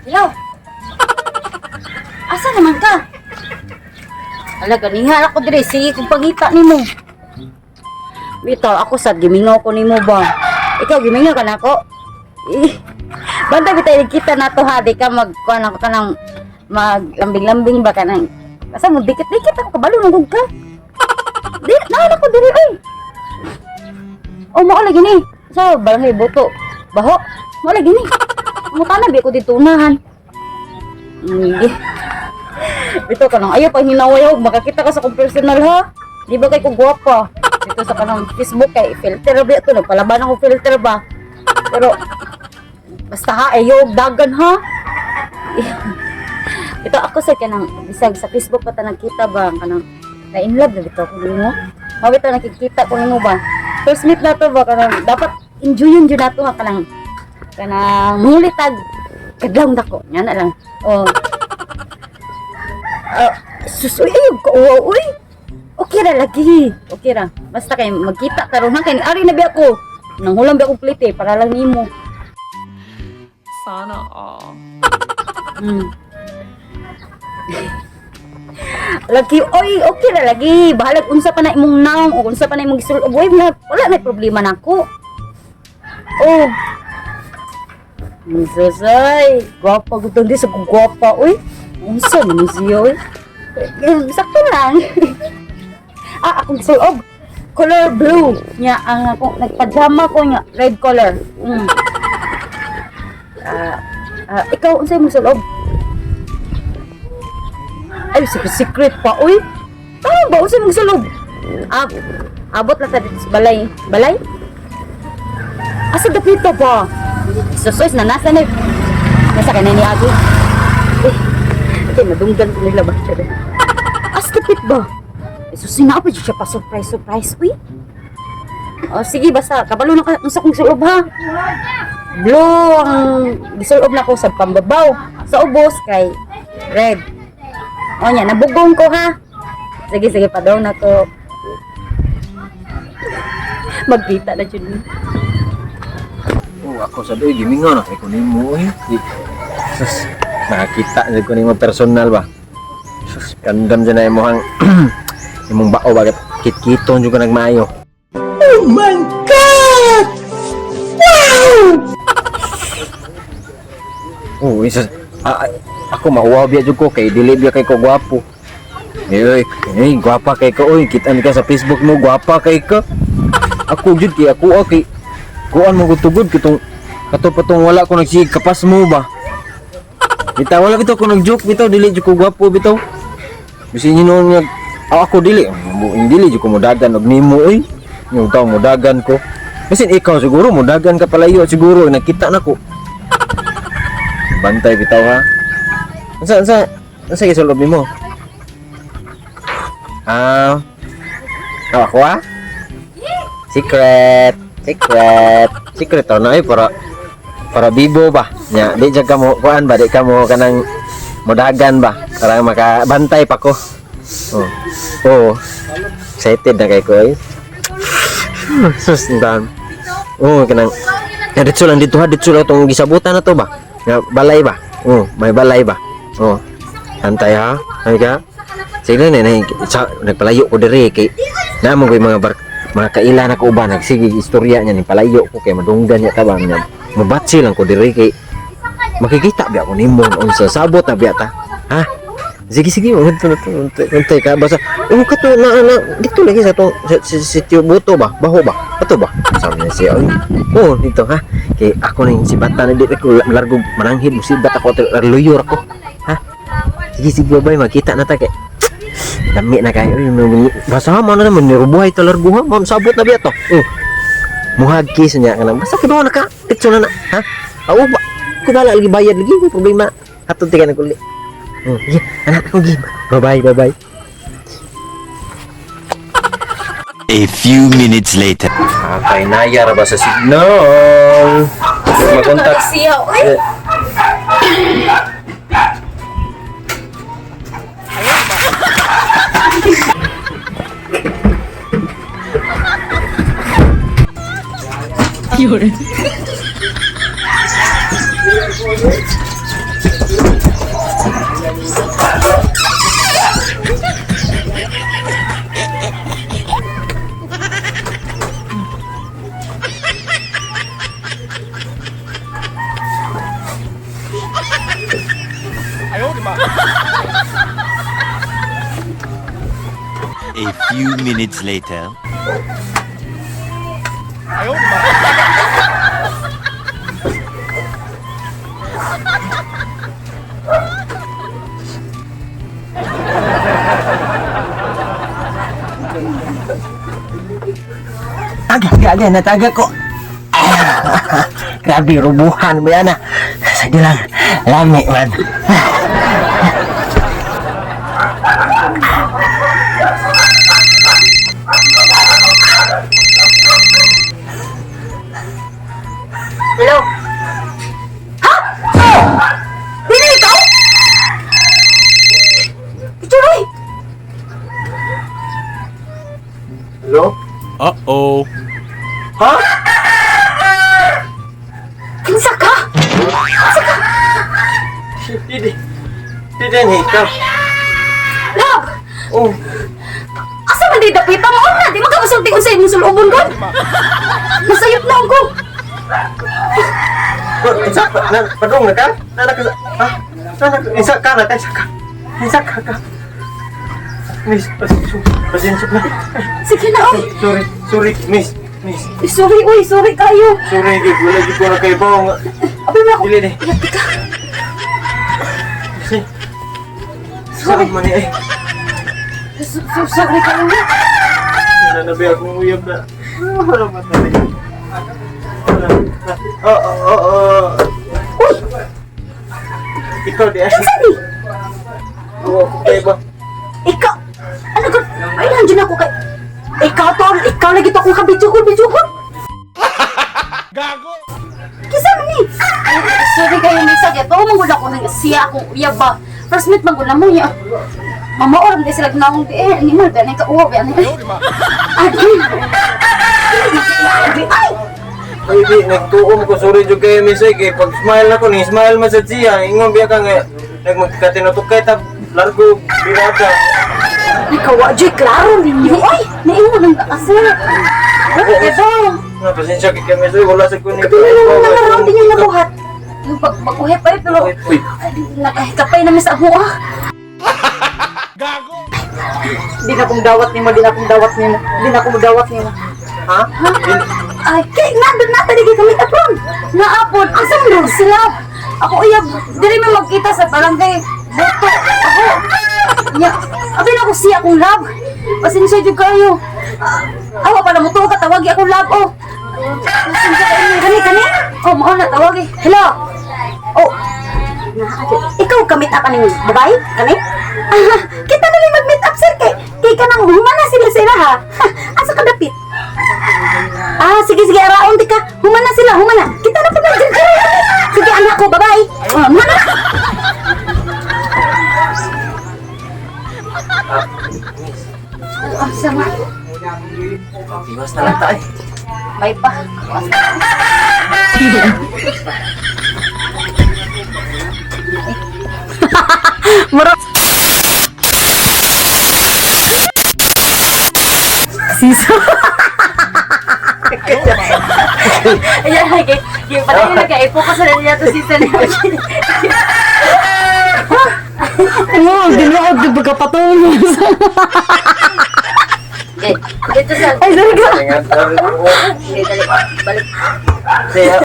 Hello? Asa naman ka? Ala, ganiha ako dire. Sige, kung pangita nimo. Bitaw, ako sa gimingaw ko nimo ba? Ikaw, gimingaw ka na ako? Eh, banta bitaw, kita na to ha. Di ka mag, kuan ako ka ng maglambing-lambing ba ka nang. Asa mo, dikit-dikit ako, kabalo nung ka. Di, naan ako dire, oy. Oh, mao lagi ni. Sa barangay Boto. Baho. Mao lagi ni. Mutana bi ako dito unahan. Hindi. Ito ka nang ayaw pa hinaway ho, makakita ka sa kong personal ha. Di ba kay ko gwapa? Dito sa kanang Facebook kay filter ba ito, nagpalaban ako filter ba. Pero basta ha, ayaw og dagan ha. Ito ako sa kanang bisag sa Facebook pa ta nagkita ba kanang na in love na bitaw ko nimo. Mao bitaw nakikita ko nimo ba. First meet na to ba kanang dapat enjoyin jud nato ha kanang kanang mulitag kadlawng dako nya na lang. Oh. Ah, sus, uy, ayaw ka, uwaw, uy. Okay ra lagi. Okay ra. Basta kay magkita karon ha kay ari na biya ko. Nanghulam biya akong plate eh, para lang nimo. Sana all. Lagi, oy, okay ra lagi. Bahalag unsa pa na imong naong o unsa pa na imong gisul-ob. Uy, wala, wala na problema nako. Oh. Susay, gwapa gud di sa gwapa, uy. Unsa man ni siya, uy. Eh, sakto lang. Ah, akong gisul-ob. Color blue nya ang ako nagpajama ko nya red color. Ah, ah, ikaw unsa imong sulob? Ay, secret, secret pa, uy. Tama ba? Unsa imong sulob? Ah, abot na ta dito sa balay. Balay? Asa dapita ba? Susoy, na nasa na. Nasa kay ni Agi. Eh, okay, madunggan ko nila ba? Asa dapit ba? Susi na pa siya pa surprise surprise uy. Oh, sige basta kabalo na ka unsa kong sulob ha. Blue ang gisulob na ko sa pambabaw. Sa ubos kay red. O nya, nabugong ko ha. Sige sige pa daw na to. Magkita na jud ni. Oh, ako sa doy gimingaw na kay ko nimo oy. Sus, nakakita na ko nimo personal ba. Sus, kandam dyan na imong imong bao ba kitkiton jud ka nagmaayo. Oh my God! Wow! Oh, isa ah, ah, ako mauwaw biya jud ko kay dili biya kay ko gwapo. Eh, oy, eh, gwapa kay ko oy, kita ni ka sa Facebook mo, gwapa kay ka. Ako jud kay ako ah, kay kuan mo gud tugod kitong kato patong wala ko nagsige kapas mo ba. Bitaw wala bitaw ko nag-joke bitaw dili jud ko gwapo bitaw. Bisin noon nga ah, ako dili mo dili jud ko modagan og nimo oy. Yung taw modagan ko. Bisin ikaw siguro modagan ka palayo siguro nakita na ko. Bantay bitaw ha. Unsa unsa unsa gisulob nimo? Ah. Ah, ako ah? Secret. Secret. Secret to na eh para para bibo ba. Nya, di jud ka mo kuan ba, di ka mo kanang modagan ba para makabantay pa ko. Oh. Oh. Excited na kay ko eh. Sus, dan. Oh, kanang ya, dito lang dito ha, dito lang tong gisabutan na to ba. Nga balay ba? Oh, may balay ba? Oh. Antay ha. Ay ka. Sige na na sa, nagpalayo ko diri kay namo koy mga bar, mga kaila na ko uban nagsige istorya niya ni palayo ko kay madunggan niya ta ba niya. Mabatsi lang ko diri kay makikita biya ko nimo unsa sabot na biya ta. Ha? Sige sige, unto na to, unti unti ka basta oh kato na na dito lagi sa tong sa, sa, sitio Buto ba? Baho ba? Ato ba? Sabi niya siya. Oy, oh, dito ha. Kay ako ning si bata na dito ko largo mananghid musibat ako luyor ako. Ha? Sige sige bye makita na ta kay dami na kayo. Uy, basta mo na naman nirubuhay to largo ha. Ma'am sabot na biya to. Oh. Muhag kiss niya kanang basta kibaw na ka. Pitso na na ha. Aw ba. Kubala lagi bayad lagi may problema. Hatod ka na kuli. Oh, sige, anak ako gi. Bye bye, bye bye. A few minutes later. Ah, kay naya ra ba sa signal? Makontak. Siya, uy. A few minutes later. Aga, aga, aga, nataga ko. Ah, grabe, rubuhan mo yan ah. Sige lang, lami man. Hello? Ha? Pino ikaw? Tuloy! Hello? Uh-oh. Ha? Kinsa ka? Didi, didi ni ikaw. Love! Oh, Asa man di dapita mo na? Di magkamusulti kung sa imong sulubon kon. Nasayop na ako. isa pa, na, padung na ka? Na, na, ha? Na, na, isa ka na, isa ka. Isa ka ka. Miss, pasensya, pasensya na. Sige na, oy. Sorry, sorry, miss, miss. Uy, sorry, uy, sorry kayo. Sorry, wala gid ko na kay bong. Abi mo ako. Dili ni. Ilapit ka. Sorry man ni eh. Sorry kayo. Wala na ba akong uyab na. Wala ba talaga? Oo, oo, oo. Uy, Ikaw di ay. kinsa ni? Oo, kay ba? Ikaw. Ano ko? Ay, nandiyan ako kay. Ikaw to, ikaw lagi to akong kabidyo ko, bidyo ko. Gago! Kisa man ni? Ay, sorry kayo misa kay to manggod ako nang siya akong uyab ba. First meet manggod na mo niya. Mama oram di sila gnawong di eh, ni mo ba ni ka uwa ba ni. Ay, ay, ay. Ay, di, nagtuom ko. Sorry jud kayo, miss. Ay, kay pag smile ako, ni smile man sa siya. Ingon biya ka nga. Nagmagkatinutok kay tab largo, birada. Ikaw, Joy, klaro ninyo. Ay, naingon ang asa. Ano ka ba? Nga, pasensya kay kami, miss. Ay, wala sa kunin. Kapila lang na naroon din yung nabuhat. Yung pag pa eh, pero Uy, nakahikapay naman sa ako ah. Gago! Di na kong dawat nimo, di na kong dawat nimo, di na kong dawat nimo. ha? Ay, kay nga doon na talaga kami tapon. Naapon, asa man daw sila? Ako uyab, dili man magkita sa barangay Buto. Ako. Nya, abi na ko siya akong love. Pasensya jud kayo. Ah, awa pala mo tuo ka tawagi akong love oh. Pasensya kayo kani kani. Oh, mao na tawagi. Hello. Oh. Ikaw ka meet up aning babae kani? Ah, kita na lang mag-meet up sir kay kay kanang humana sila sila ha. Asa ka dapit? Ah, sige, sige, araon di ka. Humana sila, humana. Kita na pag. Sige, anak ko, bye-bye. Oh, humana. Ah, sama. Iwas na lang tayo. Bye pa. Mura. Siso. Ayan, okay. Yung pala yung nag-i-focus na niya to season. Ano, ginawa di ba kapatulog? Okay, dito sa. Ay, sorry ka. Ingat. Okay, dali. Balik. Siya.